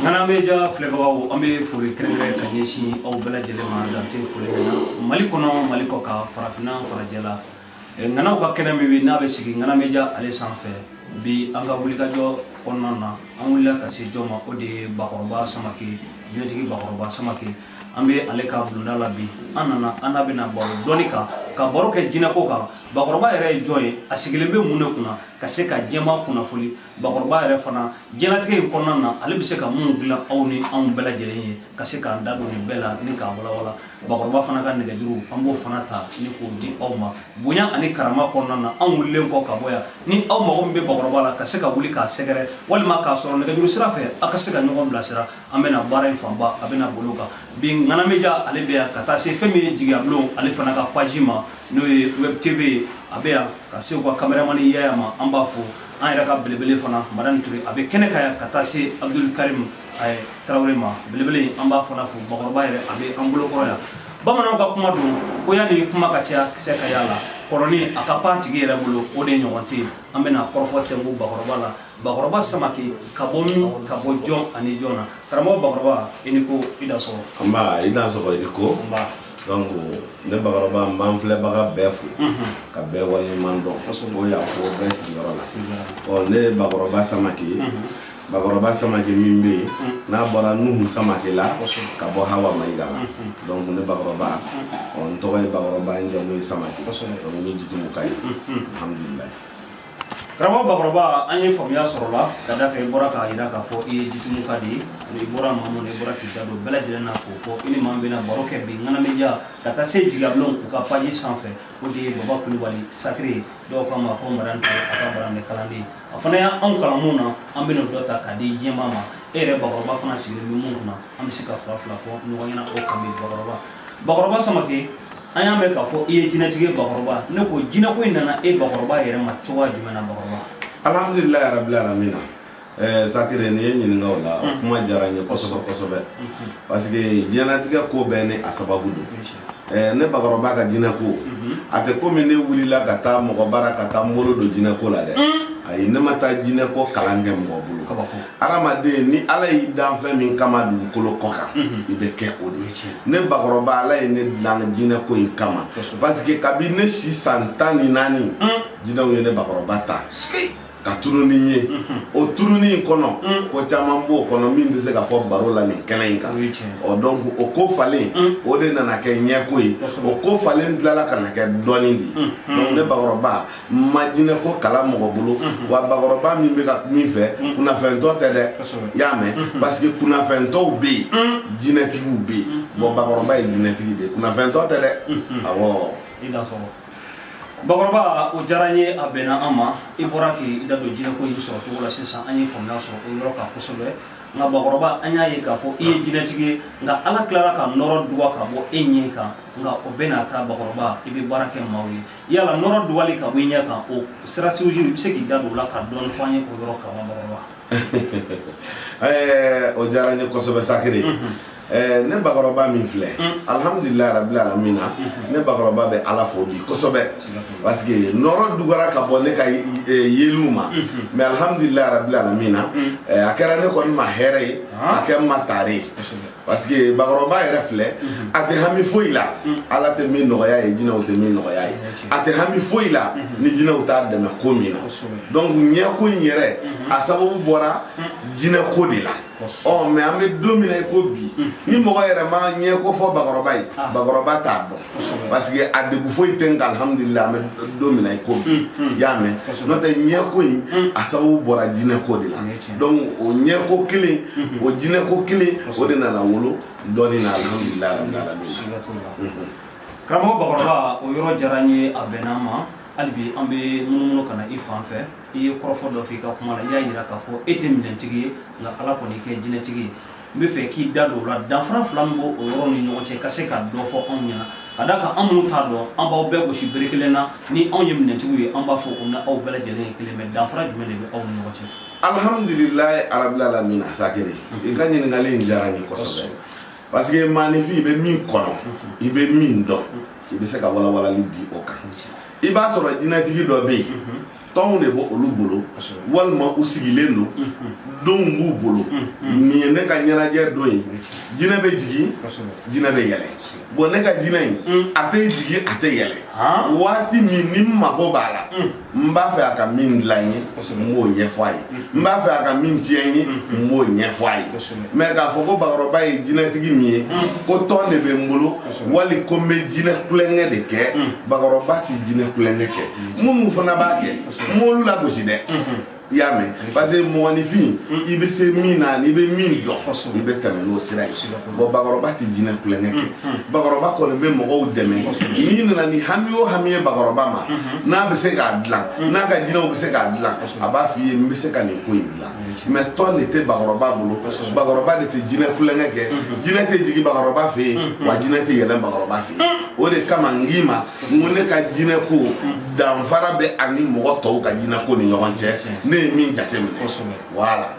Ŋana Media filɛbagaw, an bɛ foli kɛrɛnkɛrɛn ka ɲɛsin aw bɛɛ lajɛlen ma dan tɛ foli min na, Mali kɔnɔ, Mali kɔ kan, farafinna, farajɛla. Ŋanaw ka kɛnɛ min bɛ n'a bɛ sigi Ŋana Media ale sanfɛ, bi an ka wulikajɔ kɔnɔna na, an wulila ka se jɔn ma? O de ye Bakɔrɔba Samake, jinɛtigi Bakɔrɔba Samake. An bɛ ale ka bulonda la bi. An nana, an n'a bɛna baro dɔɔni kan, ka baro kɛ jinɛko kan. Bakɔrɔba yɛrɛ ye jɔn ye? A sigilen bɛ mun de kunna ka se ka jɛma kunnafoli? Bakɔrɔba yɛrɛ fana, diɲɛlatigɛ in kɔnɔna na, ale bɛ se ka mun dilan aw ni anw bɛɛ lajɛlen ye, ka se k'an da don nin bɛɛ la ni k'a walawala? Bakɔrɔba fana ka nɛgɛjuru, an b'o fana ta ni k'o di aw ma bonya ani karama kɔnɔna na. Anw wulilen kɔ ka bɔ yan, ni aw mago min bɛ bakɔrɔba la, ka se ka wuli k'a sɛgɛrɛ walima k'a sɔrɔ nɛgɛjuru sira fɛ, aw ka se ka ɲɔgɔn bilasira. An bɛna baara in fanba, a bɛna bolo kan bi. Ŋana Media ale bɛ yan ka taa se fɛn min ye jigiyabulon ale fana ka page ma, n'o ye Web TV ye. A bɛ yan ka se u ka caméraman Yaya ma, an b'a fo. An yɛrɛ ka belebele fana, Madani Ture, a bɛ kɛnɛ kan yan ka taa se Abdul Karim Tarawele ma, belebele, an b'a fana fo. Bakɔrɔba yɛrɛ, a bɛ an bolokɔrɔ yan. Bamananw ka kuma don ko yanni kuma ka caya, kisɛ ka y'a la. Kɔrɔni a ka pan tigi yɛrɛ bolo, o de ɲɔgɔn tɛ yen. An bɛna kɔrɔfɔ tɛnku bakɔrɔba la. Bakɔrɔba Samake, ka bɔ min, ka bɔ jɔn ani jɔn na? Karamɔgɔ bakɔrɔba, i ni ko, i da sɔgɔ. Nba, i da sɔgɔ, i ni ko. Nba. Donc ne bakɔrɔba, n b'an filɛbaga bɛɛ fo ka bɛɛ waleɲuman dɔn fo yan fo bɛɛ sigiyɔrɔ la. Ɔ, ne ye Bakɔrɔba Samake ye. Bakɔrɔba Samake min bɛ yen, n'a bɔra Nuhu Samake la, ka bɔ Hawa Mayiga la. Donc ne bakɔrɔba, ɔ, n tɔgɔ ye Bakɔrɔba, n jamu ye Samake. Donc n ye Jitumuka ye, alhamdulilayi. Karamɔgɔ bakɔrɔba, an ye faamuya sɔrɔ la ka da kan i bɔra k'a jira k'a fɔ i ye Jitumuka de ye, ani i bɔra maa mun na, i bɔra k'i da don bɛɛ lajɛlen na k'o fɔ. I ni maa min bɛna baro kɛ bi Ŋana Media ka taa se jigiyabulon u ka page sanfɛ, o de ye Baba Kulubali Sakire ye, dɔw k'a ma ko Madani Ture, a ka barande kalanden. A fana y'anw kalan mun na, an bɛna dɔ ta k'a di diɲɛmaa ma. E yɛrɛ bakɔrɔba fana sigilen bɛ mun kunna, an bɛ se ka fila fila fɔ ɲɔgɔn ɲɛna o kan bi. Bakɔrɔba Samake, an y'a mɛn k'a fɔ i ye jinɛtigi ye. Bakɔrɔba, ne ko jinɛko in nana e bakɔrɔba yɛrɛ ma cogoya jumɛn na, bakɔrɔba? Alhamdulilayi rabil alamina. Sakire, nin ye ɲininka o la, o kuma diyara n ye kosɛbɛ kosɛbɛ, parce que diɲɛlatigɛ ko bɛɛ ni a sababu don. Ne bakɔrɔba ka jinɛko, a tɛ komi ne wulila ka taa mɔgɔ bara ka taa n bolo don jinɛko la dɛ. Ayi, ne ma taa jinɛko kalan kɛ mɔgɔ bolo. Adamaden, ni Ala y'i dan fɛn min kama dugukolo kɔ kan, i bɛ kɛ o de ye. Ne bakɔrɔba, Ala ye ne dilan jinɛko in kama, parce que kabi ne si san 14, jinɛw ye ne bakɔrɔba ta ka tununi ye. O tununi in kɔnɔ, ko caman b'o kɔnɔ min tɛ se ka fɔ baro la nin kɛnɛ in kan. Ɔ, donc o ko falen, o de nana kɛ ɲɛko ye. O ko falen tilala ka na kɛ dɔɔni de ye. Donc ne bakɔrɔba ma jinɛko kalan mɔgɔ bolo. Wa bakɔrɔba min bɛ ka min fɛ, kunnafɛntɔ tɛ dɛ, i y'a mɛn? Parce que kunnafɛntɔw bɛ yen, jinɛtigiw bɛ yen. Bon, bakɔrɔba ye jinɛtigi de ye, kunnafɛntɔ tɛ dɛ, awɔ. I da sɔgɔ, bakɔrɔba, o diyara n ye, a bɛnna an ma. I bɔra k'i da don jinɛko in sɔrɔ cogo la sisan, an ye faamuya sɔrɔ o yɔrɔ kan kosɛbɛ. Nka bakɔrɔba, an y'a ye k'a fɔ i ye jinɛtigi ye, nka Ala tilara ka nɔrɔ duga ka bɔ e ɲɛ kan. Nka o bɛɛ n'a ta, bakɔrɔba, i bɛ baara kɛ maaw ye. Yala nɔrɔ dugali ka bɔ i ɲɛ kan, o stratégie, i bɛ se k'i da don o la ka dɔɔni fɔ an ye o yɔrɔ kan wa, bakɔrɔba? O diyara n ye kosɛbɛ, Sakire. Ne bakɔrɔba min filɛ, alhamdulilayi rabil alamina, ne bakɔrɔba bɛ Ala fo bi kosɛbɛ, parce que nɔrɔ dugara ka bɔ ne ka yeliw ma. Mais alhamdulilayi rabil alamina, a kɛra ne kɔni ma hɛrɛ ye, a kɛ n ma taare ye, parce que bakɔrɔba yɛrɛ filɛ, a tɛ hami foyi la Ala tɛ min nɔgɔya ye, jinɛw tɛ min nɔgɔya ye. A tɛ hami foyi la ni jinɛw t'a dɛmɛ ko min na. Donc ɲɛko in yɛrɛ, a sababu bɔra jinɛko de la. Ɔ, mais an bɛ don min na i ko bi, ni mɔgɔ yɛrɛ ma ɲɛko fɔ bakɔrɔba ye, bakɔrɔba t'a dɔn, parce que a degun foyi tɛ n kan, alhamdulilayi, an bɛ don min na i ko bi, i y'a mɛn? N'o tɛ, ɲɛko in a sababu bɔra jinɛko de la. Donc o ɲɛko kelen, o jinɛko kelen, o de nana wolo dɔɔnin na, alhamdulilayi rabbil alamin. Karamɔgɔ bakɔrɔba, o yɔrɔ diyara n ye, a bɛnna an ma. Hali bi an bɛ munumunu ka na i fan fɛ. I ye kɔrɔfɔ dɔ fɔ i ka kuma la, i y'a jira k'a fɔ e tɛ minɛntigi ye, nka Ala kɔni kɛ jinɛtigi ye. N bɛ fɛ k'i da don o la, danfara fila min b'o o yɔrɔ ni ɲɔgɔn cɛ, ka se ka dɔ fɔ anw ɲɛna, ka d'a kan an minnu t'a dɔn, an b'aw bɛɛ gosi bere kelen na. Ni anw ye minɛntigiw ye, an b'a fɔ o ni aw bɛɛ lajɛlen ye kelen, mais danfara jumɛn de bɛ aw ni ɲɔgɔn cɛ? Alhamdulilayi rabbil alamin. Sakire, i ka ɲininkali in diyara n ye kosɛbɛ, parce que maaninfin, i bɛ min kɔnɔ, i bɛ min dɔn, i bɛ se ka walawalali di o kan. I b'a sɔrɔ jinɛtigi dɔ bɛ yen. Tɔnw de b'o olu bolo, walima u sigilen don, donw b'u bolo. Nin ye ne ka ɲɛnajɛ don ye, jinɛ bɛ jigin, jinɛ bɛ yɛlɛ. Bon, ne ka jinɛ in, a tɛ jigin, a tɛ yɛlɛ. Waati min ni n mago b'a la, n b'a fɛ a ka min dilan n ye, n b'o ɲɛfɔ a ye. N b'a fɛ a ka min tiɲɛ n ye, n b'o ɲɛfɔ a ye. Mais k'a fɔ ko bakɔrɔba ye jinɛtigi min ye, ko tɔn de bɛ n bolo, wali ko n bɛ jinɛ kulonkɛ de kɛ, bakɔrɔba tɛ jinɛ kulonkɛ kɛ. Minnu fana b'a kɛ, n m'olu lagosi dɛ, i y'a mɛn, parce que mɔgɔninfin, i bɛ se min na, n'i bɛ min dɔn, i bɛ tɛmɛ n'o sira ye. Bon, bakɔrɔba tɛ jinɛ kulonkɛ kɛ. Bakɔrɔba kɔni bɛ mɔgɔw dɛmɛ. N'i nana ni hami o hami ye bakɔrɔba ma, n'a bɛ se k'a dilan, n'a ka jinɛw bɛ se k'a dilan, a b'a f'i ye: n bɛ se ka nin ko in dilan. Mais tɔn de tɛ bakɔrɔba bolo, bakɔrɔba de tɛ jinɛ kulonkɛ kɛ. Jinɛ tɛ jigin bakɔrɔba fɛ yen, wa jinɛ tɛ yɛlɛn bakɔrɔba fɛ yen. O de kama n k'i ma, n ko ne ka jinɛ ko danfara bɛ ani mɔgɔ tɔw ka jinɛ ko ni ɲɔgɔn cɛ, ne ye min jateminɛ. Voilà.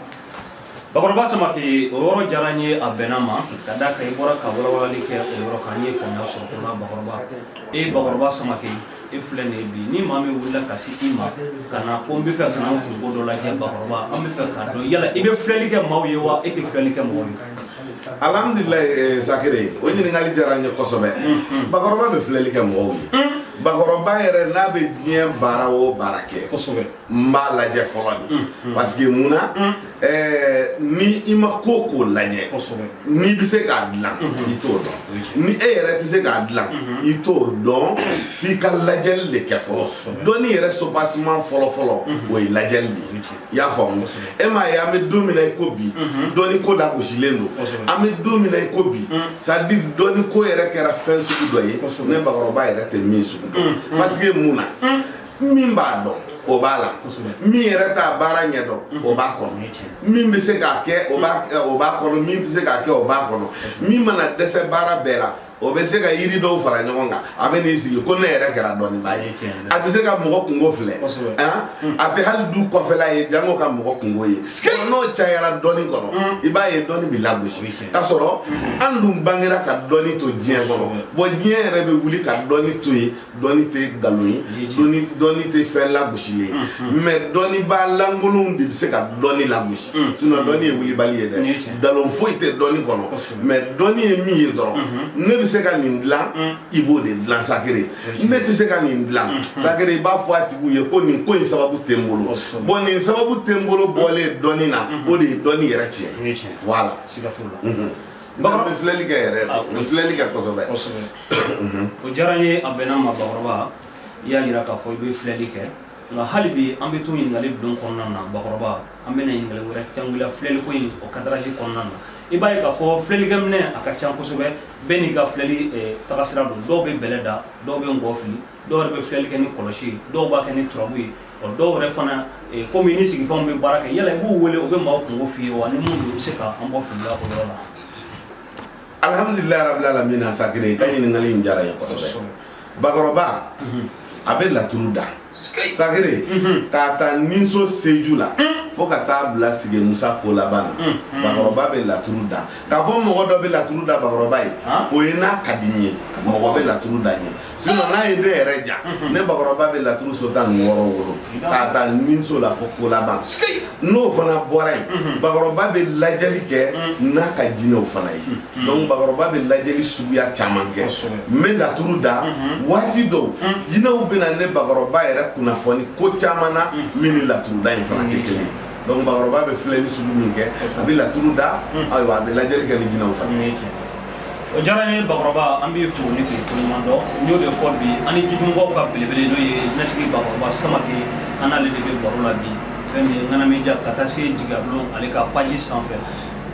Bakɔrɔba Samake, o yɔrɔ diyara n ye, a bɛnna ma, ka d'a kan i bɔra ka walawalali kɛ o yɔrɔ kan, n ye faamuya sɔrɔ o la. Bakɔrɔba, e Bakɔrɔba Samake, e filɛ nin ye bi, ni maa min wulila ka se i ma ka na ko n bɛ fɛ ka na n kunko dɔ lajɛ, Bakɔrɔba, an bɛ fɛ k'a dɔn, yala i bɛ filɛli kɛ maaw ye wa, e tɛ filɛli kɛ mɔgɔw ye? Alhamdulilayi, Sakire, o ɲininkali diyara n ye kosɛbɛ. Bakɔrɔba bɛ filɛli kɛ mɔgɔw ye. Bakɔrɔba yɛrɛ, n'a bɛ diɲɛ baara o baara kɛ, n b'a lajɛ fɔlɔ de, parce que mun na, ni i ma ko k'o lajɛ, n'i bɛ se k'a dilan, i t'o dɔn. Ni e yɛrɛ tɛ se k'a dilan, i t'o dɔn. F'i ka lajɛli de kɛ fɔlɔ. Dɔnni yɛrɛ soubassement fɔlɔ fɔlɔ, o ye lajɛli de ye. I y'a faamu? E m'a ye, an bɛ don min na i ko bi, dɔnni ko lagosilen don. An bɛ don min na i ko bi, c'est à dire dɔnni ko yɛrɛ kɛra fɛn sugu dɔ ye, ne bakɔrɔba yɛrɛ tɛ min sugu dɔn. Parce que mun na, min b'a dɔn, o b'a la. Min yɛrɛ t'a baara ɲɛdɔn, o b'a kɔnɔ. Min bɛ se k'a kɛ, o b'a kɔnɔ. Min tɛ se k'a kɛ, o b'a kɔnɔ. Min mana dɛsɛ baara bɛɛ la, o bɛ se ka yiri dɔw fara ɲɔgɔn kan, a bɛ n'i sigi ko ne yɛrɛ kɛra dɔnnibaa ye. A tɛ se ka mɔgɔ kungo filɛ, a tɛ hali du kɔfɛla ye, jango ka mɔgɔ kungo ye. N'o cayara dɔnni kɔnɔ, i b'a ye dɔnni bɛ lagosi, k'a sɔrɔ an dun bangera ka dɔnni to diɲɛ kɔnɔ. Bon, diɲɛ yɛrɛ bɛ wuli ka dɔnni to yen. Dɔnni tɛ nkalon ye, dɔnni tɛ fɛn lagosilen ye, mais dɔnnibaa lankolonw de bɛ se ka dɔnni lagosi. Sinon dɔnni ye wulibali ye dɛ, nkalon foyi tɛ dɔnni kɔnɔ. Mais dɔnni ye min ye dɔrɔn, ne bɛ se ka nin dilan, i b'o de dilan. Sakire, ne tɛ se ka nin dilan. Sakire, i b'a fɔ a tigiw ye ko nin ko in sababu tɛ n bolo. Bon, nin sababu tɛ n bolo bɔlen dɔnni na, o de ye dɔnni yɛrɛ tiɲɛ. Voilà. N bɛ filɛli kɛ yɛrɛ, n bɛ filɛli kɛ kosɛbɛ. O diyara n ye, a bɛnna ma. Bakɔrɔba, i y'a jira k'a fɔ i bɛ filɛli kɛ, nka hali bi an bɛ to ɲininkali bulon kɔnɔna na. Bakɔrɔba, an bɛna ɲininkali wɛrɛ tɛnkuya filɛliko in o cadrage kɔnɔna na. I b'a ye k'a fɔ filɛlikɛminɛ a ka ca kosɛbɛ, bɛɛ n'i ka filɛli tagasira don. Dɔw bɛ bɛlɛ da, dɔw bɛ ngɔ fili, dɔw yɛrɛ bɛ filɛli kɛ ni kɔlɔsi ye, dɔw b'a kɛ ni turabu ye, dɔw yɛrɛ fana komi ni sigifɛnw bɛ baara kɛ. Yala i b'u wele, u bɛ maaw kungo f'i ye wa? Ni mun don, i bɛ se ka an bɔ fili la o yɔrɔ la? Alhamdulilayi rabbil alamin. Sakire, i ka ɲininkali in diyara n ye kosɛbɛ. Bakɔrɔba a bɛ laturu da, Sakire, k'a ta ninso seju la fo ka taa bila Sige Musa ko laban na. Bakɔrɔba bɛ laturu da. K'a fɔ mɔgɔ dɔ bɛ laturu da bakɔrɔba ye, o ye n'a ka di n ye, mɔgɔ bɛ laturu da n ye. Sinon n'a ye ne yɛrɛ ja, ne bakɔrɔba bɛ laturu so 16 wolo, k'a ta ninso la fo ko laban. N'o fana bɔra yen, bakɔrɔba bɛ lajɛli kɛ n'a ka jinɛw fana ye. Donc bakɔrɔba bɛ lajɛli suguya caman kɛ. N bɛ laturu da. Waati dɔw, jinɛw bɛ na ne bakɔrɔba yɛrɛ kunnafoni ko caman na, min ni laturuda in fana tɛ kelen ye. Donc bakɔrɔba bɛ filɛli sugu min kɛ, a bɛ laturu da, ayiwa, a bɛ lajɛli kɛ ni jinɛw fana ye. O diyara n ye, bakɔrɔba, an b'i fo ni k'i koɲuman dɔn. N y'o de fɔ bi, an ni jijumɔgɔw ka belebele, n'o ye jinɛtigi Bakɔrɔba Samake, an n'ale de bɛ baro la bi. Fɛn min ye Ŋana Media ka taa se Jigabulon ale ka page sanfɛ.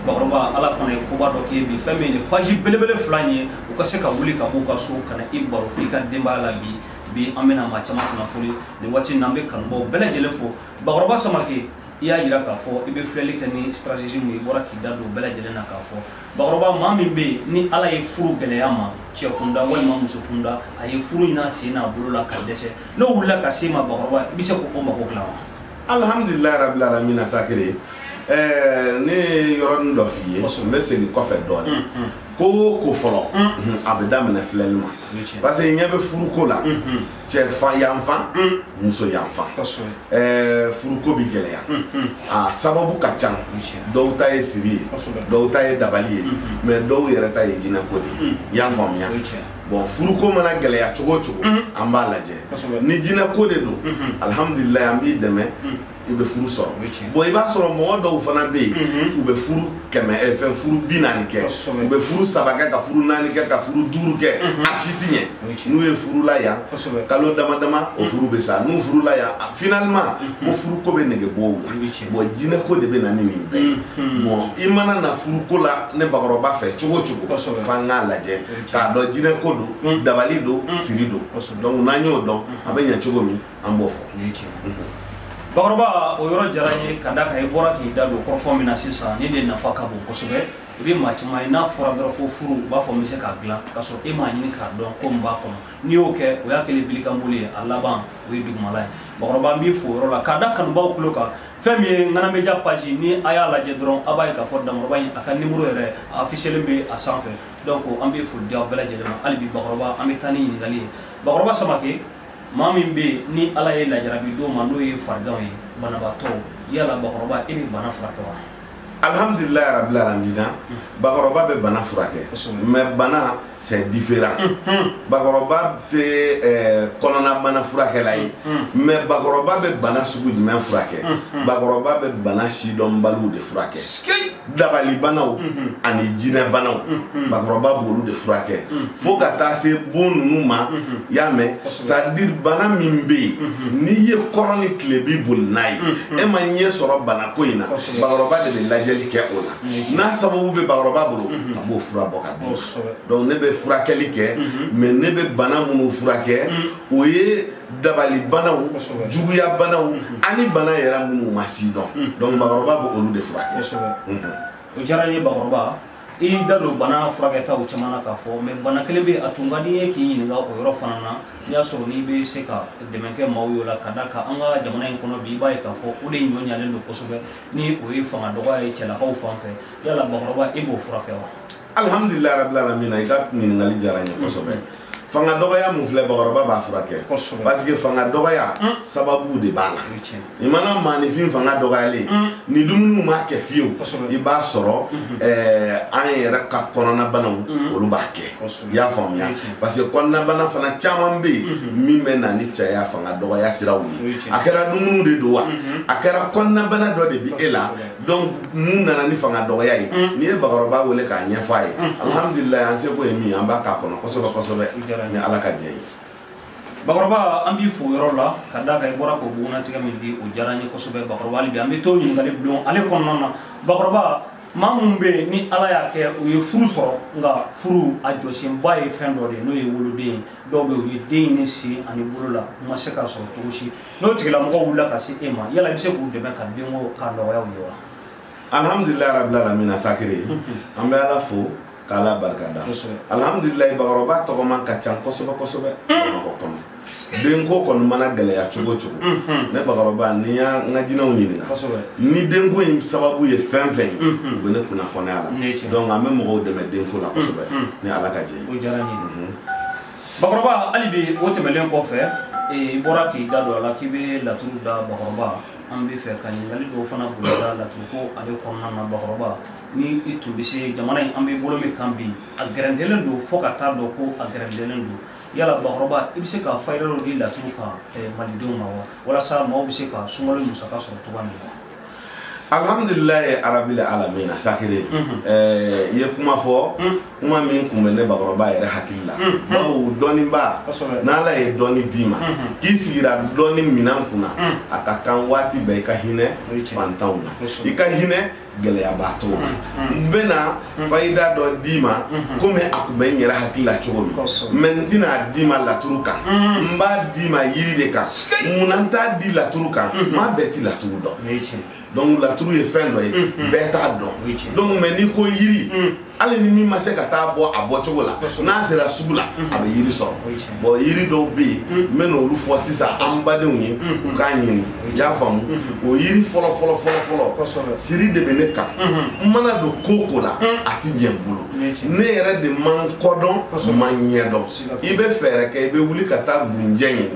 Bakɔrɔba, Ala fana ye koba dɔ k'i ye bi, fɛn min ye page belebele fila in ye, u ka se ka wuli ka b'u ka so ka na i baro f'i ka denbaya la bi. Bi an bɛna maa caman kunnafoni nin waati in na. An bɛ kanubaw bɛɛ lajɛlen fo. Bakɔrɔba Samake, i y'a jira k'a fɔ i bɛ filɛli kɛ ni stratégie mun ye, i bɔra k'i da don bɛɛ lajɛlen na k'a fɔ. Bakɔrɔba, maa min bɛ yen ni Ala ye furu gɛlɛya ma, cɛ kunda walima muso kunda, a ye furu ɲini a sen n'a bolo la ka dɛsɛ, n'o wulila ka se ma, bakɔrɔba, i bɛ se k'o mako dilan wa? Alhamdulilayi rabbil alamin. Sakire, Ne ye yɔrɔnin dɔ f'i ye, n bɛ segin kɔfɛ dɔɔnin. Ko o ko fɔlɔ, a bɛ daminɛ filɛli ma, parce que ɲɛ bɛ furuko la, cɛ fan yanfan, muso yanfan, furuko bɛ gɛlɛya. A sababu ka ca. Dɔw ta ye siri ye, dɔw ta ye dabali ye, mais dɔw yɛrɛ ta ye jinɛko de ye. I y'a faamuya? Bon, furuko mana gɛlɛya cogo o cogo, an b'a lajɛ. Ni jinɛko de don, alihamudulilayi, an b'i dɛmɛ, i bɛ furu sɔrɔ. Bon, i b'a sɔrɔ mɔgɔ dɔw fana bɛ yen, u bɛ furu 100, fɛn furu 40 kɛ, u bɛ furu saba kɛ, ka furu naani kɛ, ka furu duuru kɛ, a si ti ɲɛ. N'u ye furu la yan, kalo dama dama, o furu bɛ sa. N'u furu la yan, finalement ko furuko bɛ nege bɔ u la. Bon, jinɛko de bɛ na ni nin bɛɛ ye. Bon, i mana na furuko la ne bakɔrɔba fɛ cogo o cogo, f'an k'a lajɛ k'a dɔn jinɛko don, dabali don, siri don. Donc n'an y'o dɔn, a bɛ ɲɛ cogo min, an b'o fɔ. Bakɔrɔba, o yɔrɔ diyara n ye, ka da kan i bɔra k'i da don kɔrɔfɔ min na sisan, nin de nafa ka bon kosɛbɛ. I bɛ maa caman ye, n'a fɔra dɔrɔn ko furu, u b'a fɔ n bɛ se k'a dilan, k'a sɔrɔ e m'a ɲini k'a dɔn ko min b'a kɔnɔ. N'i y'o kɛ, o y'a kɛlen bilikanboli ye, a laban o ye dugumala ye. Bakɔrɔba, n b'i fo o yɔrɔ la k'a da kanubaw tulo kan. Fɛn min ye Ŋanameja page, ni a y'a lajɛ dɔrɔn, a b'a ye k'a fɔ Damakɔrɔba in, a ka numéro yɛrɛ a affiché bɛ a sanfɛ. Donc an bɛ foli di aw bɛɛ lajɛlen ma. Hali bi Bakɔrɔba, an bɛ taa ni ɲininkali ye. Bakɔrɔba Samake, maa min bɛ yen ni Ala ye lajarabi d'o ma, n'o ye fariganw ye, banabaatɔw, yala Bakɔrɔba, e bɛ bana furakɛ wa? Alhamdulilayi rabil alamina, bakɔrɔba bɛ bana furakɛ, mais bana, c'est différent. Bakɔrɔba tɛ kɔnɔna bana furakɛla ye, mais bakɔrɔba bɛ bana sugu jumɛn furakɛ? Bakɔrɔba bɛ bana sidɔnbaliw de furakɛ, dabalibanaw ani jinɛbanaw. Bakɔrɔba b'olu de furakɛ fo ka taa se bon ninnu ma. I y'a mɛn? C'est à dire bana min bɛ yen, n'i ye kɔrɔn ni tilebi boli n'a ye, e ma ɲɛ sɔrɔ banako in na, bakɔrɔba de bɛ lajɛli kɛ o la. N'a sababu bɛ bakɔrɔba bolo, a b'o fura bɔ ka di. Donc ne bɛ furakɛli kɛ, mais ne bɛ bana minnu furakɛ, o ye dabalibanaw, juguyabanaw ani bana yɛrɛ minnu ma si dɔn. Donc bakɔrɔba bɛ olu de furakɛ. O diyara n ye Bakɔrɔba, i da don bana furakɛtaw caman na k'a fɔ, mais bana kelen bɛ, a tun ka di n ye k'i ɲininka o yɔrɔ fana na, n'i y'a sɔrɔ n'i bɛ se ka dɛmɛ kɛ maaw ye o la, ka da kan an ka jamana in kɔnɔ bi, i b'a ye k'a fɔ o de ɲɔ ɲalen don kosɛbɛ, ni o ye fanga dɔgɔya ye cɛlakaw fan fɛ. Yala Bakɔrɔba, e b'o furakɛ wa? Alhamdulilayi rabil alamina, i ka ɲininkali diyara n ye kosɛbɛ. Fanga dɔgɔya mun filɛ, bakɔrɔba b'a furakɛ, parce que fanga dɔgɔya sababu de b'a la. I mana maaninfin fanga dɔgɔyalen, ni dumuniw m'a kɛ fiyewu, i b'a sɔrɔ an yɛrɛ ka kɔnɔnabanaw, olu b'a kɛ. I y'a faamuya? Parce que kɔnɔnabana fana caman bɛ yen min bɛ na ni cɛya fanga dɔgɔya siraw ye. A kɛra dumuniw de don wa, a kɛra kɔnɔnabana dɔ de bɛ e la, donc mun nana ni fanga dɔgɔya ye, n'i ye bakɔrɔba wele k'a ɲɛfɔ a ye, alhamdulilayi, an seko ye min ye, an b'a k'a kɔnɔ kosɛbɛ kosɛbɛ, ni Ala ka jɛ ye. Bakɔrɔba, an b'i fo yɔrɔ la, ka d'a kan i bɔra k'o bugunnatigɛ min di, o diyara n ye kosɛbɛ. Bakɔrɔba, hali bi an bɛ to ɲininkali bulon ale kɔnɔna na. Bakɔrɔba, maa minnu bɛ yen ni Ala y'a kɛ u ye furu sɔrɔ, nka furu a jɔsenba ye fɛn dɔ de ye, n'o ye woloden ye, dɔw bɛ yen, u ye den ɲini sen ani bolo la, u ma se k'a sɔrɔ cogo si, n'o tigilamɔgɔ wulila ka se e ma, yala i bɛ se k'u dɛmɛ ka denko k'a nɔgɔya u ye wa? Alhamdulilayi rabil alamina, Sakiri, an bɛ Ala fo k'Ala barika da. Alhamdulilayi, bakɔrɔba tɔgɔma ka ca kosɛbɛ kosɛbɛ Bamakɔ kɔnɔ. Denko kɔni mana gɛlɛya cogo o cogo, ne bakɔrɔba, n'i y'a n ka jinɛw ɲininka ni denko in sababu ye fɛn fɛn ye, u bɛ ne kunnafoniya la. Donc an bɛ mɔgɔw dɛmɛ denko la kosɛbɛ, ni Ala ka jɛ ye. O diyara n ye Bakɔrɔba. Hali bi o tɛmɛnen kɔfɛ, i bɔra k'i da don a la k'i bɛ laturu da. Bakɔrɔba, an bɛ fɛ ka ɲininkali dɔw fana boloda laturu ko ale kɔnɔna na. Bakɔrɔba, ni i tun bɛ se, jamana in, an bɛ bolo min kan bi, a gɛrɛntɛlen don fo ka taa dɔn ko a gɛrɛntɛlen don. Yala Bakɔrɔba, i bɛ se ka fayida dɔ di laturu kan malidenw ma wa, walasa maaw bɛ se ka sunkalo musaka sɔrɔ cogoya min na? Alhamdulilayi arabil alamina, Sakiri, i ye kuma fɔ, kuma min kun bɛ ne bakɔrɔba yɛrɛ hakili la, bawo dɔnniba, n'Ala ye dɔnni d'i ma, k'i sigira dɔnni minan kunna, a ka kan waati bɛɛ i ka hinɛ fantanw na, i ka hinɛ gɛlɛyabaatɔw la. N bɛna fayida dɔ d'i ma komi a kun bɛ n yɛrɛ hakili la cogo min, mais n tɛna d'i ma laturu kan, n b'a d'i ma yiri de kan. Munna n t'a di laturu kan? Maa bɛɛ ti laturu dɔn. Donc laturu ye fɛn dɔ ye, bɛɛ t'a dɔn. Donc mais n'i ko yiri, hali ni min ma se ka taa bɔ a bɔcogo la, n'a sera sugu la, a bɛ yiri sɔrɔ. Bon, yiri dɔw bɛ yen, n bɛ n'olu fɔ sisan an badenw ye, u k'a ɲini. I y'a faamu? O yiri fɔlɔ fɔlɔ fɔlɔ fɔlɔ, siri de bɛ ne kan. N mana don ko o ko la, a ti ɲɛ n bolo. Ne yɛrɛ de man kɔ dɔn, man ɲɛ dɔn. I bɛ fɛɛrɛ kɛ, i bɛ wuli ka taa gunjɛ ɲini,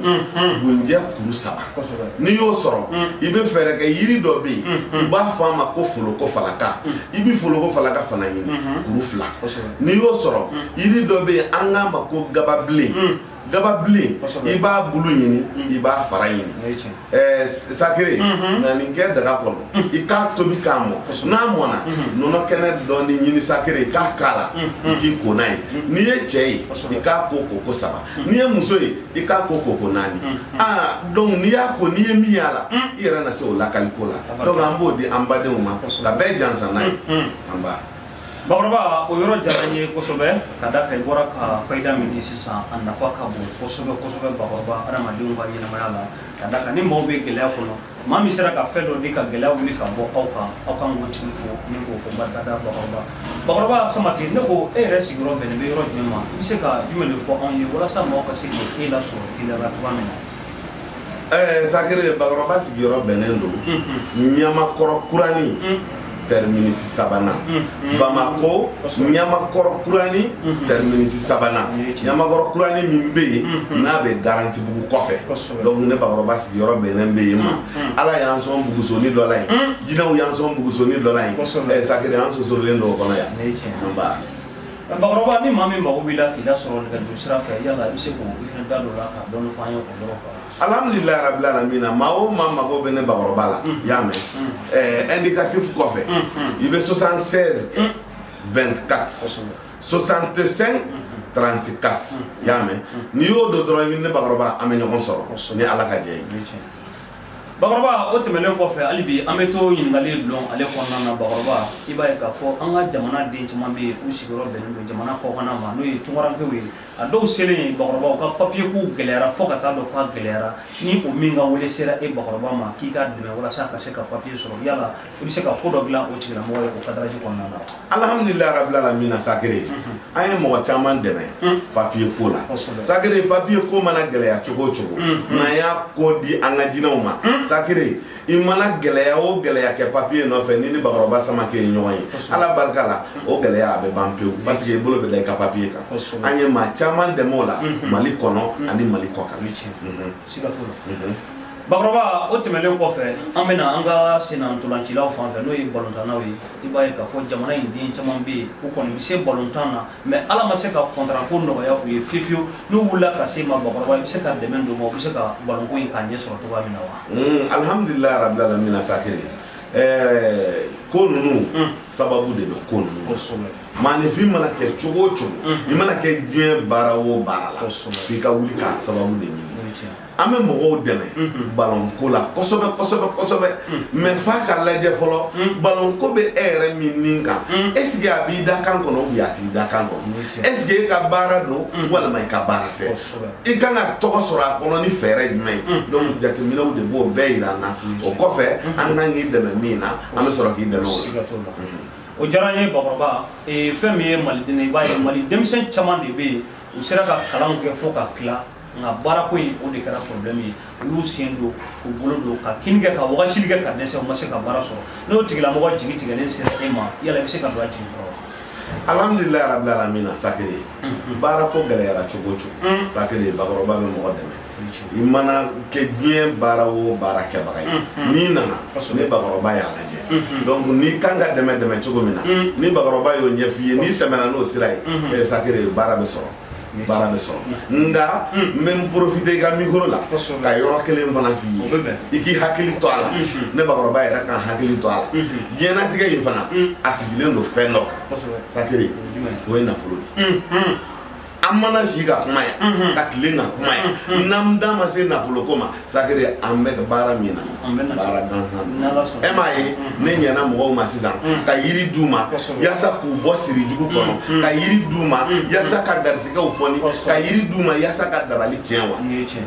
gunjɛ kuru 3. N'i y'o sɔrɔ, i bɛ fɛɛrɛ kɛ, yiri dɔ bɛ yen, u b'a fɔ a ma ko foloko falaka. I bɛ foloko falaka fana ɲini, kuru 2. N'i y'o sɔrɔ, yiri dɔ bɛ yen, an k'a ma ko gababilen. Gababilen, i b'a bulu ɲini, i b'a fara ɲini. Sakire na nin kɛ daga kɔnɔ, i k'a tobi k'a mɔ. N'a mɔna, nɔnɔ kɛnɛ dɔɔni ɲini, sakire, i k'a k'a la, i k'i ko n'a ye. N'i ye cɛ ye, i k'a ko ko 3. N'i ye muso ye, i k'a ko ko 4. Aa, donc n'i y'a ko, n'i ye min y'a la, i yɛrɛ na se o lakaliko la. Donc an b'o di an badenw ma ka bɛɛ jansa n'a ye. An b'a Bakɔrɔba, o yɔrɔ diyara n ye kosɛbɛ, ka da kan i bɔra ka fayida min di sisan, a nafa ka bon kosɛbɛ kosɛbɛ, bakɔrɔba, adamadenw ka ɲɛnamaya la. Ka da kan ni maaw bɛ gɛlɛya kɔnɔ, maa min sera ka fɛn dɔ di ka gɛlɛya wuli ka bɔ aw kan, aw kan k'o tigi fo ni k'o ko barikada. Bakɔrɔba, bakɔrɔba Samake, ne ko e yɛrɛ sigiyɔrɔ bɛnnen bɛ yɔrɔ jumɛn ma? I bɛ se ka jumɛn de fɔ anw ye walasa maaw ka se k'e lasɔrɔ teliya la cogoya min na? Sakire, bakɔrɔba sigiyɔrɔ bɛnnen don Ɲamakɔrɔ Kurani, terminus sabanan, Bamako. Ɲamakɔrɔ Kurani, terminus sabanan. Ɲamakɔrɔ Kurani min bɛ yen, n'a bɛ Garantibugu kɔfɛ. Donc ne bakɔrɔba sigiyɔrɔ bɛnnen bɛ yen ma. Ala y'an sɔn bugusoni dɔ la yen, jinɛw y'an sɔn bugusoni dɔ la yen. Sakire, an sosorolen don o kɔnɔ yan. An ba Bakɔrɔba, ni maa min mago b'i la k'i lasɔrɔ nɛgɛjuru sira fɛ, yala i bɛ se k'o i fana da don la ka dɔɔni fɔ an ye o yɔrɔ kan? Alhamdulilayi rabil alamina. Maa o maa mago bɛ ne bakɔrɔba la, i y'a mɛn, indicatif kɔfɛ, i bɛ 76 24 65 34. I y'a mɛn? N'i y'o don dɔrɔn, i bɛ ne bakɔrɔba, an bɛ ɲɔgɔn sɔrɔ ni Ala ka jɛ ye. Bakɔrɔba, o tɛmɛnen kɔfɛ, hali bi an bɛ to ɲininkali bulon ale kɔnɔna na. Bakɔrɔba, i b'a ye k'a fɔ an ka jamana den caman bɛ yen, u sigiyɔrɔ bɛnnen don jamana kɔkanna ma, n'o ye tunkarankew ye. A dɔw selen, bakɔrɔba, u ka papiye kow gɛlɛyara fo ka taa dɔn k'a gɛlɛyara. Ni o min ka wele sera e bakɔrɔba ma k'i ka dɛmɛ walasa ka se ka papiye sɔrɔ, yala i bɛ se ka ko dɔ dilan o tigilamɔgɔ ye o cadrage kɔnɔna na? Alhamdulilayi rabil alamina. Sakire, an ye mɔgɔ caman dɛmɛ papiye ko la. Sakire, papiye ko mana gɛlɛya cogo o cogo, n'an y'a ko di an ka jinɛw ma, Sakire, i mana gɛlɛya o gɛlɛya kɛ papiye nɔfɛ, ni bakɔrɔba Samakɛ ye ɲɔgɔn ye, Ala barika la, o gɛlɛya a bɛ ban pewu, parce que i bolo bɛ da i ka papiye kan. An ye maa caman dɛmɛ o la, Mali kɔnɔ ani Mali kɔ kan. Siga t'o la. Bakɔrɔba, o tɛmɛnen kɔfɛ, an bɛna an ka senna ntolancilaw fan fɛ, n'o ye balontannaw ye. I b'a ye k'a fɔ jamana in den caman bɛ yen, u kɔni bɛ se balontan na, mais Ala ma se ka contrat ko nɔgɔya u ye fiyewu fiyewu. N'u wulila ka se ma, bakɔrɔba, i bɛ se ka dɛmɛ don u ma, u bɛ se ka balonko in k'a ɲɛ sɔrɔ cogoya min na wa? Alhamdulilayi rabil alamina. Sakire, ko ninnu sababu de bɛ ko ninnu. Maaninfin mana kɛ cogo o cogo, i mana kɛ diɲɛ baara o baara la, f'i ka wuli k'a sababu de ɲini. An bɛ mɔgɔw dɛmɛ balonko la kosɛbɛ kosɛbɛ kosɛbɛ, mais f'a ka lajɛ fɔlɔ, balonko bɛ e yɛrɛ min nin kan, est ce que a b'i da kan kɔnɔ ou bien a t'i da kan kɔnɔ? Est ce que e ka baara don walima i ka baara tɛ? I kan ka tɔgɔ sɔrɔ a kɔnɔ ni fɛɛrɛ jumɛn ye? Donc jateminɛw de b'o bɛɛ yira an na. O kɔfɛ, an kan k'i dɛmɛ min na, an bɛ sɔrɔ k'i dɛmɛ o la. O diyara n ye, bakɔrɔba. Fɛn min ye maliden ye, i b'a ye Mali denmisɛn caman de bɛ yen, u sera ka kalanw kɛ fo ka tila, nka baarako in, o de kɛra problème ye. Olu sen don k'u bolo don ka kini kɛ ka wagasili kɛ ka dɛsɛ, u ma se ka baara sɔrɔ. N'o tigilamɔgɔ jigi tigɛlen sera e ma, yala i bɛ se ka don a jigi kɔrɔ wa? Alhamdulilayi rabil alamina. Sakire, baara ko gɛlɛyara cogo o cogo, Sakire, bakɔrɔba bɛ mɔgɔ dɛmɛ. I mana kɛ diɲɛ baara o baara kɛbaga ye, n'i nana, ni bakɔrɔba y'a lajɛ, donc n'i kan ka dɛmɛ dɛmɛ cogo min na, ni bakɔrɔba y'o ɲɛf'i ye, n'i tɛmɛna n'o sira ye, Sakire, baara bɛ sɔrɔ, baara bɛ sɔrɔ. Nka n bɛ n profiter i ka micro la ka yɔrɔ kelen fana f'i ye, i k'i hakili to a la. Ne bakɔrɔba yɛrɛ kan hakili to a la. Diɲɛlatigɛ in fana, a sigilen don fɛn dɔ kan, Sakire, o ye nafolo de ye. An mana si ka kuma yan, ka tilen ka kuma yan, n'an da ma se nafolo ko ma, Sakire, an bɛ baara min na, baara gansan. E m'a ye, ne ɲɛna mɔgɔw ma sisan ka yiri d'u ma yaasa k'u bɔ siri jugu kɔnɔ, ka yiri d'u ma yaasa ka garisigɛw fɔni, ka yiri d'u ma yaasa ka dabali tiɲɛ wa.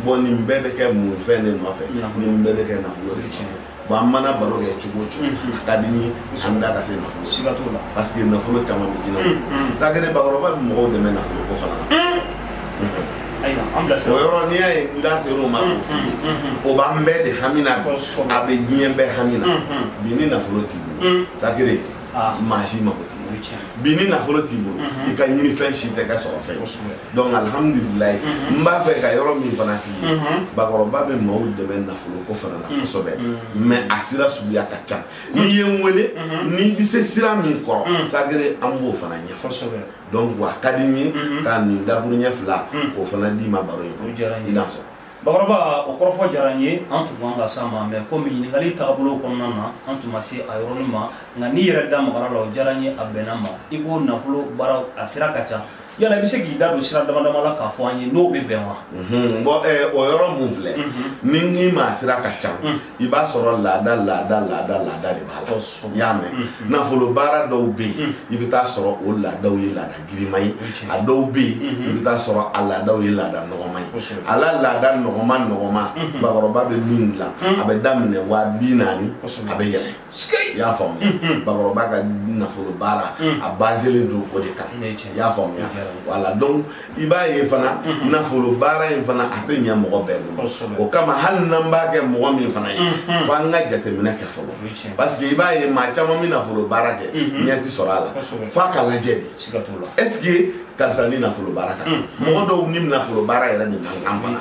Bon, nin bɛɛ bɛ kɛ mun fɛn de nɔfɛ? Nin bɛɛ bɛ kɛ nafolo de nɔfɛ. Bon, an mana baro kɛ cogo o cogo, a ka di n ye an da ka se nafolo. Siga t'o la. Parce que nafolo caman bɛ jinɛ bolo. Sakere, bakɔrɔba bɛ mɔgɔw dɛmɛ nafolo ko fana na. Ayiwa, an bilasira. O yɔrɔ, n'i y'a ye n da ser'o ma k'o f'i ye, o b'an bɛɛ de hami na bi. A bɛ diɲɛ bɛɛ hami na bi. Ni nafolo t'i bolo, Sakere, maa si mako t'i O ye tiɲɛ. Bi ni nafolo t'i bolo, i ka ɲinifɛn si tɛ kɛ sɔrɔ fɛn ye. Donc alhamdulilayi, n b'a fɛ ka yɔrɔ min fana f'i ye, bakɔrɔba bɛ maaw dɛmɛ nafolo ko fana na kosɛbɛ, mais a sira suguya ka ca. N'i ye n wele, n'i bɛ se sira min kɔrɔ, Sakere, an b'o fana ɲɛfɔ. Donc a ka di n ye ka nin dakuruɲɛ fila k'o fana d'i ma baro in O diyara n kɔnɔ. ye. I n'a sɔrɔ. Bakɔrɔba, o kɔrɔfɔ diyara n ye. An tun kan ka s'a ma, mais komi ɲininkali tagabolo kɔnɔna na, an tun ma se a yɔrɔnin ma, nka n'i yɛrɛ da magara la, o diyara n ye, a bɛnna ma. I ko nafolo baara, a sira ka ca. Yala i bɛ se k'i da don sira dama dama la k'a fɔ an ye, n'o bɛ bɛn wa? Bon, o yɔrɔ mun filɛ, ni n k'i ma a sira ka ca, i b'a sɔrɔ laada laada laada laada de b'a la. I y'a mɛn, nafolo baara dɔw bɛ yen, i bɛ taa sɔrɔ o laadaw ye laada girinman ye. A dɔw bɛ yen, i bɛ taa sɔrɔ a laadaw ye laada nɔgɔman ye. A la laada nɔgɔman nɔgɔman, bakɔrɔba bɛ min dilan, a bɛ daminɛ 40 000, a bɛ yɛlɛ. I y'a faamuya? Bakɔrɔba ka nafolo baara, a baselen don o de kan. I y'a faamuya? Voilà. Donc i b'a ye fana, nafolo baara in fana, a tɛ ɲɛ mɔgɔ bɛɛ bolo. O kama, hali n'an b'a kɛ mɔgɔ min fana ye, f'an ka jateminɛ kɛ fɔlɔ, parce que i b'a ye maa caman bɛ nafolo baara kɛ, ɲɛ ti sɔrɔ a la. F'a ka lajɛ de, est ce que karisa ni nafolo baara ka kan? Mɔgɔ dɔw ni nafolo baara yɛrɛ de man kan fana,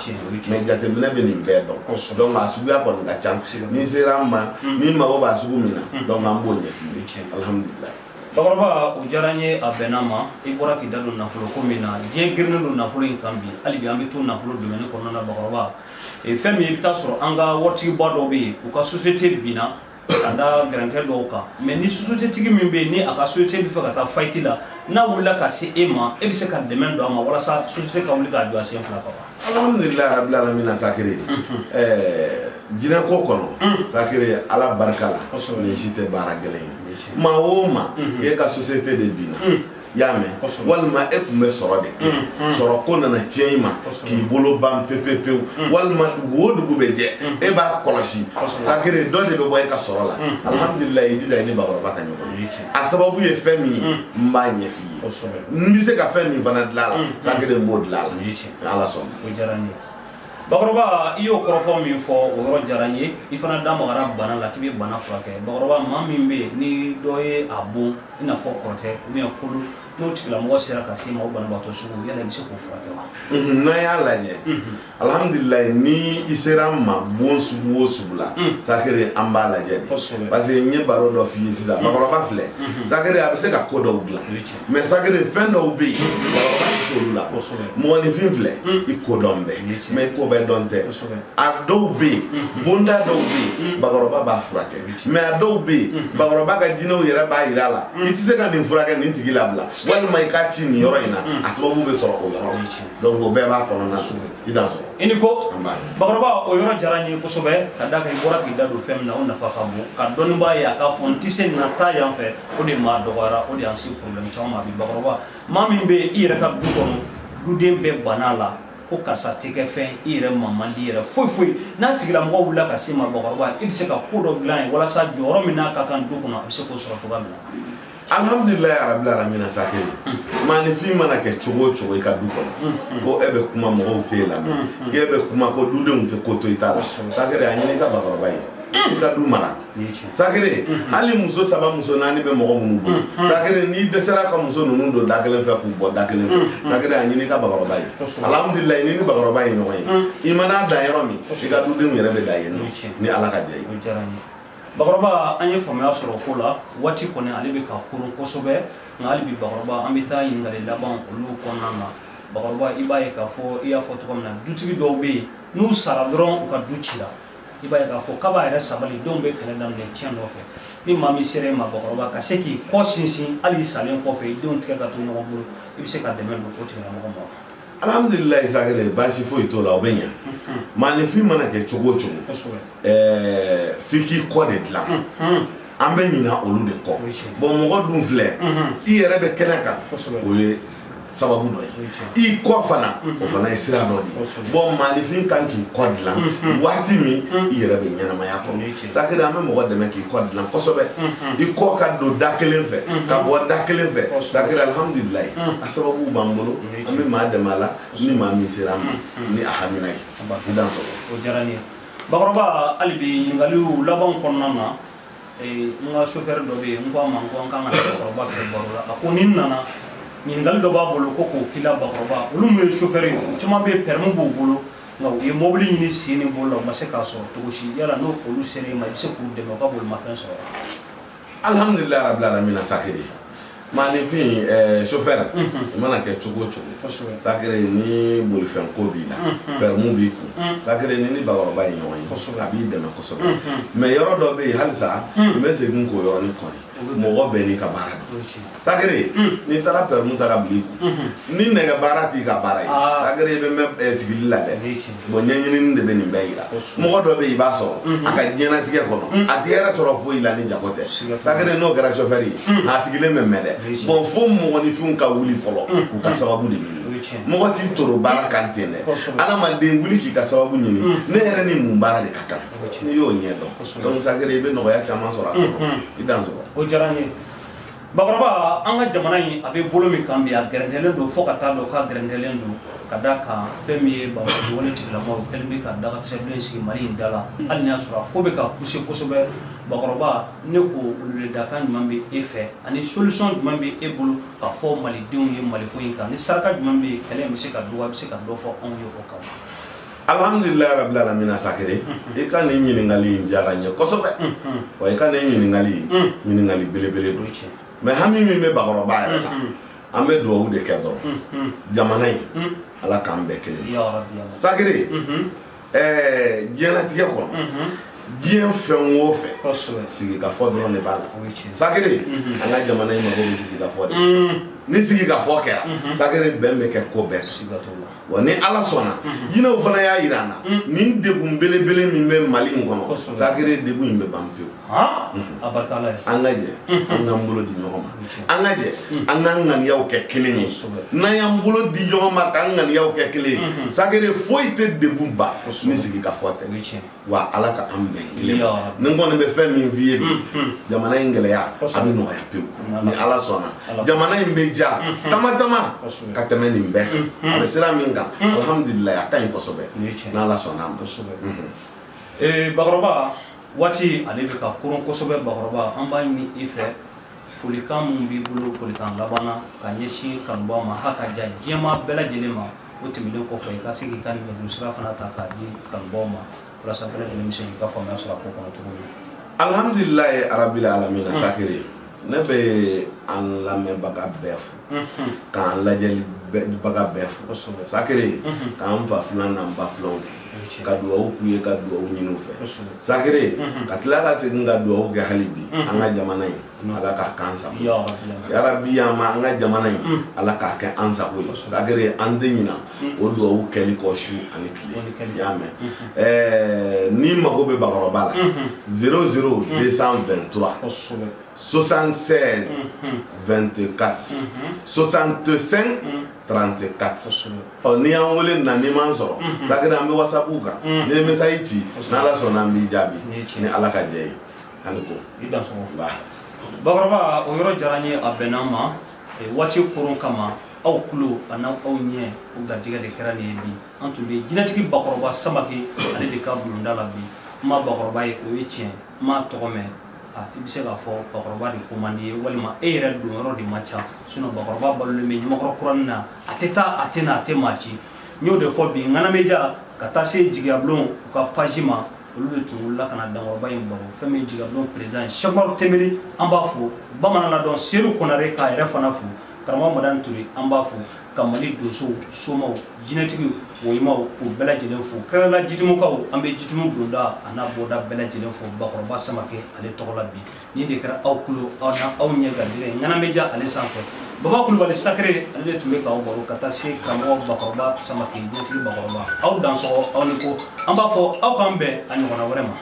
mais jateminɛ bɛ nin bɛɛ dɔn. Donc a suguya kɔni ka ca. N'i sera an ma, n'i mago b'a sugu min na, donc an b'o ɲɛf'i ye, alhamdulilayi. Bakɔrɔba, o diyara n ye, a bɛnna ma. I bɔra k'i da don nafolo ko min na, diɲɛ girinnen don nafolo in kan bi. Hali bi an bɛ to nafolo domaine kɔnɔna na. Bakɔrɔba, fɛn min, i bɛ taa sɔrɔ an ka waritigiba dɔw bɛ yen, u ka société binna ka da gɛrɛntɛ dɔw kan. Mais ni société tigi min bɛ yen, ni a ka société bɛ fɛ ka taa faillite la, n'a wulila ka se e ma, e bɛ se ka dɛmɛ don a ma walasa société ka wuli k'a jɔ a sen fila kan wa? Alhamdulilayi rabil alamina. Sakere, jinɛ ko kɔnɔ, Sakere, Ala barika la, nin si tɛ baara gɛlɛn ye. Maa o maa k'e ka société de binna, i y'a mɛn, walima e tun bɛ sɔrɔ de kɛ, sɔrɔ ko nana tiɲɛ i ma k'i bolo ban pewu pewu, walima dugu o dugu bɛ jɛ e b'a kɔlɔsi, Sakere, dɔ de bɛ bɔ e ka sɔrɔ la, alhamdulilayi, i jija i ni bakɔrɔba ka ɲɔgɔn ye. A sababu ye fɛn min ye, n b'a ɲɛf'i ye. N bɛ se ka fɛn min fana dilan a la, Sakere, n b'o dilan a la, Ala sɔnna. O diyara n ye, bakɔrɔba. I y'o kɔrɔfɔ min fɔ, o yɔrɔ diyara n ye. I fana da magara bana la, k'i bɛ bana furakɛ. Bakɔrɔba, maa min bɛ yen ni dɔ ye a bon, i n'a fɔ kɔrɔtɛ ou bien kolo, n'o tigilamɔgɔ sera ka s'i ma, o banabaatɔ sugu, yala i bɛ se k'o furakɛ wa? N'an y'a lajɛ, alhamdulilayi, ni i sera an ma bon sugu o sugu la, Sakere, an b'a lajɛ de, parce que n ye baro dɔ f'i ye sisan. Bakɔrɔba filɛ, Sakere, a bɛ se ka ko dɔw dilan, mais Sakere, fɛn dɔw bɛ yen, bakɔrɔba tɛ se olu la. Mɔgɔninfin filɛ, i ko dɔn bɛɛ, mais i ko bɛɛ dɔn tɛ. A dɔw bɛ yen, bonda dɔw bɛ yen, bakɔrɔba b'a furakɛ, mais a dɔw bɛ yen, bakɔrɔba ka jinɛw yɛrɛ b'a yira a la, i tɛ se ka nin furakɛ nin tigi labila, walima i k'a ci nin yɔrɔ in na, a sababu bɛ sɔrɔ o yɔrɔ la. Donc o bɛɛ b'a kɔnɔna na, i dan sɔrɔ. I ni ko, bakɔrɔba, o yɔrɔ diyara n ye kosɛbɛ, ka d'a kan i bɔra k'i da don fɛn min na, o nafa ka bon. Ka dɔnnibaa ye a k'a fɔ n tɛ se nin na, taa yan fɛ, o de maa dɔgɔyara, o de y'an se problème caman ma bi. Bakɔrɔba, maa min bɛ i yɛrɛ ka du kɔnɔ, duden bɛɛ banna a la ko karisa tɛ kɛ fɛn, i yɛrɛ ma man di yɛrɛ foyi foyi, n'a tigilamɔgɔ wulila ka se ma, bakɔrɔba, i bɛ se ka ko dɔ dilan ye walasa jɔyɔrɔ min n'a ka kan du kɔnɔ, a bɛ se k'o sɔrɔ cogoya min na? Alhamdulilayi rabil alamina. Sakere, maaninfin mana kɛ cogo o cogo i ka du kɔnɔ, ko e bɛ kuma mɔgɔw t'e lamɛn, k'e bɛ kuma ko dudenw tɛ ko to i ta la, Sakere, a ɲini i ka bakɔrɔba ye, i ka du mara. Sakere, hali muso saba, muso naani bɛ mɔgɔ minnu bolo, Sakere, n'i dɛsɛra ka muso ninnu don da kelen fɛ k'u bɔ da kelen fɛ, Sakere, a ɲini i ka bakɔrɔba ye. Alhamdulilayi, ni bakɔrɔba ye ɲɔgɔn ye, i mana dan yɔrɔ min, i ka dudenw yɛrɛ bɛ da yen nɔ, ni Ala ka jɛ ye. Bakɔrɔba, an ye faamuya sɔrɔ ko la. Waati kɔni, ale bɛ ka koron kosɛbɛ, nka hali bi, bakɔrɔba, an bɛ taa ɲininkali laban olu kɔnɔna na. Bakɔrɔba, i b'a ye k'a fɔ i y'a fɔ cogo min na, dutigi dɔw bɛ yen, n'u sara dɔrɔn, u ka du cira. I b'a ye k'a fɔ k'a b'a yɛrɛ sabali, denw bɛ kɛlɛ daminɛ tiɲɛ nɔfɛ. Ni maa min sera e ma, bakɔrɔba, ka se k'i kɔ sinsin, hali i salen kɔfɛ, i denw tigɛ ka to ɲɔgɔn bolo, i bɛ se ka dɛmɛ don o tigilamɔgɔ ma? Alhamdulilayi, Sakere, baasi foyi t'o la, o bɛ ɲa. Maaninfin mana kɛ cogo o cogo, f'i k'i kɔ de dilan. An bɛ ɲina olu de kɔ. Bon, mɔgɔ dun filɛ, i yɛrɛ bɛ kɛnɛ kan, o ye sababu dɔ ye. I kɔ fana, o fana ye sira dɔ de ye. Bon, maaninfin kan k'i kɔ dilan waati min i yɛrɛ bɛ ɲɛnamaya kɔnɔ. Sakiri, an bɛ mɔgɔ dɛmɛ k'i kɔ dilan kosɛbɛ, i kɔ ka don da kelen fɛ ka bɔ da kelen fɛ. Sakiri, alhamdulilayi, a sababu b'an bolo, an bɛ maa dɛmɛ a la ni maa min sera an ma ni a hamina ye. I dansɔgɔ. O diyara n ye, bakɔrɔba. Hali bi ɲininkaliw laban kɔnɔna na, n ka chauffeur dɔ bɛ yen, n ko a ma n ko an kan ka na bakɔrɔba fɛ baro la. A ko ni n nana, ɲininkali dɔ b'a bolo ko k'o k'i la. Bakɔrɔba, olu min ye chauffeur ye, u caman bɛ yen, permis b'u bolo, nka u ye mobili ɲini sen ni bolo la, u ma se k'a sɔrɔ cogo si. Yala n'o olu sera i ma, i bɛ se k'u dɛmɛ u ka bolimafɛn sɔrɔ wa? Alhamdulilayi rabil alamina. Sakiri, maaninfin, chauffeur, i mana kɛ cogo o cogo, Sakiri, ni bolifɛn ko b'i la, permis b'i kun, Sakiri, ni bakɔrɔba ye ɲɔgɔn ye, a b'i dɛmɛ kosɛbɛ. Mais yɔrɔ dɔ bɛ yen halisa, n bɛ segin k'o yɔrɔnin kɔri. Mɔgɔ bɛɛ n'i ka baara don. Sakiri, n'i taara permis ta ka bila i kun, ni nɛgɛ baara t'i ka baara ye, Sakiri, i bɛ mɛn sigili la dɛ. Bon, ɲɛɲinini de bɛ nin bɛɛ yira. Mɔgɔ dɔ bɛ yen, i b'a sɔrɔ a ka diɲɛlatigɛ kɔnɔ, a tɛ hɛrɛ sɔrɔ foyi la ni jago tɛ. Sakiri, n'o kɛra chauffeur ye, a sigilen bɛ mɛn dɛ. Bon, fo mɔgɔninfinw ka wuli fɔlɔ k'u ka sababu de ɲini. Mɔgɔ t'i toro baara kan ten dɛ. Adamaden, wuli k'i ka sababu ɲini. Ne yɛrɛ ni mun baara de ka kan, n'i y'o ɲɛ dɔn, donc Sakiri, i bɛ nɔgɔya caman sɔrɔ a kɔnɔ. I dan sɔrɔ. O diyara n ye, bakɔrɔba. An ka jamana in, a bɛ bolo min kan bi, a gɛrɛntɛlen don fo ka taa dɔn k'a gɛrɛntɛlen don, ka da kan fɛn min ye banbali wale tigilamɔgɔw kɛlen bɛ ka dagakisɛ bilen sigi Mali in da la, hali n'a y'a sɔrɔ a ko bɛ ka pousser kosɛbɛ. Bakɔrɔba, ne ko weleweledakan jumɛn bɛ e fɛ, ani solution jumɛn bɛ e bolo ka fɔ malidenw ye maliko in kan, ni saraka jumɛn bɛ yen, kɛlɛ in bɛ se ka dɔgɔ, a bɛ se ka dɔ fɔ anw ye o kan? Alhamdulilayi rabil alamina. Sakiri, i ka nin ɲininkali in diyara n ye kosɛbɛ. Wa i ka nin ɲininkali, ɲininkali belebele don. Mais hami min bɛ bakɔrɔba yɛrɛ la, an bɛ dugawu de kɛ dɔrɔn, jamana in, Ala k'an bɛɛ kelen. Sakiri, diɲɛlatigɛ kɔnɔ, diɲɛ fɛn o fɛn, sigikafɔ dɔrɔn de b'a la. Sakiri, an ka jamana in mago bɛ sigikafɔ de. Ni sigikafɔ kɛra, Sakiri, bɛn bɛ kɛ ko bɛɛ. Wa ni Ala sɔnna, jinɛw fana y'a yira an na, nin degun belebele min bɛ Mali in kɔnɔ, Sakiri, degun in bɛ ban pewu. An ka jɛ, an k'an bolo di ɲɔgɔn ma, an ka jɛ, an k'an ŋaniyaw kɛ kelen ye. N'an y'an bolo di ɲɔgɔn ma k'an ŋaniyaw kɛ kelen ye, Sakiri, foyi tɛ degun ban ni sigikafɔ tɛ. Wa Ala ka an bɛn kelen ma. Ni n kɔni bɛ fɛn min f'i ye bi, jamana in gɛlɛya, a bɛ nɔgɔya pewu ni Ala sɔnna. Jamana in bɛ ja tama tama ka tɛmɛ nin bɛɛ kan. A bɛ sira min kan, alhamdulilayi, a ka ɲi kosɛbɛ n'Ala sɔnna a ma. Bakɔrɔba, waati ale bɛ ka koron kosɛbɛ. Bakɔrɔba, an b'a ɲini i fɛ, folikan min b'i bolo, folikan laban na ka ɲɛsin kanubaw ma, ha ka ja diɲɛmaa bɛɛ lajɛlen ma. O tɛmɛnen kɔfɛ, i ka se k'i ka nɛgɛjuru sira fana ta k'a di kanubaw ma, walasa bɛɛ lajɛlen bɛ se k'i ka faamuya sɔrɔ a ko kɔnɔ cogo min. Alhamdulilayi arabil alamina. Sakiri, ne bɛ an lamɛnbaga bɛɛ fo, k'an lajɛlibaga bɛɛ fo. Sakiri, k'an fa filan n'an ba filanw fo, ka dugawu k'u ye, ka dugawu ɲini u fɛ. Sakiri, ka tila ka segin ka dugawu kɛ hali bi, an ka jamana in, Ala k'a k'an sago yarabi. An ma an ka jamana in, Ala k'a kɛ an sago ye. Sakiri, an tɛ ɲina o dugawu kɛli kɔ su ani tile. I y'a mɛn? N'i mago bɛ bakɔrɔba la, 00 223 76 24 65 34. Ɔ, n'i y'an wele na, n'i m'an sɔrɔ, Sakiri, an bɛ WhatsApp kan. N'i ye message ci, n'Ala sɔnna, an b'i jaabi ni Ala ka jɛ ye. Hali ko. I dansɔgɔ, bakɔrɔba. O yɔrɔ diyara n ye, a bɛnna an ma. Waati koron kama, aw tulo a n'aw ɲɛ, o garijɛgɛ de kɛra nin ye bi. An tun bɛ jinɛtigi bakɔrɔba Samake, ale de ka bulonda la bi. N ma bakɔrɔba ye, o ye tiɲɛ. N m'a tɔgɔ mɛn. A i bɛ se k'a fɔ bakɔrɔba de ko man di ye, walima e yɛrɛ don yɔrɔ de man ca. Sinon bakɔrɔba balolen bɛ Ɲamakɔrɔ kuranin na, a tɛ taa, a tɛ na, a tɛ maa ci. N y'o de fɔ bi, Ŋanameja ka taa se Jigiyabulon, u ka page ma, olu de tun wulila ka na dankɔrɔba in baro. Fɛn min ye Jigiyabulon président ye, Sɛkumaru Tembeli, an b'a fo. Bamanan ladɔn Sedu Konare, k'a yɛrɛ fana fo. Karamɔgɔ Madani Ture, an b'a fo. Ka Mali donsow, somaw, jinɛtigiw, woyimaw, k'u bɛɛ lajɛlen fo. Kɛrɛnkɛrɛnnenya Jitumukaw, an bɛ Jitumu bulonda a n'a bɔda bɛɛ lajɛlen fo bakɔrɔba Samake ale tɔgɔ la bi. Nin de kɛra aw kulo aw na aw ɲɛ garijɛgɛ ye Ŋanameja ale sanfɛ. Baba Kulubali Sakere, ale de tun bɛ k'aw baro, ka taa se karamɔgɔ bakɔrɔba Samake, jinɛtigi bakɔrɔba. Aw dansɔgɔ, aw ni ko. An b'a fɔ aw k'an bɛn a ɲɔgɔnna wɛrɛ ma.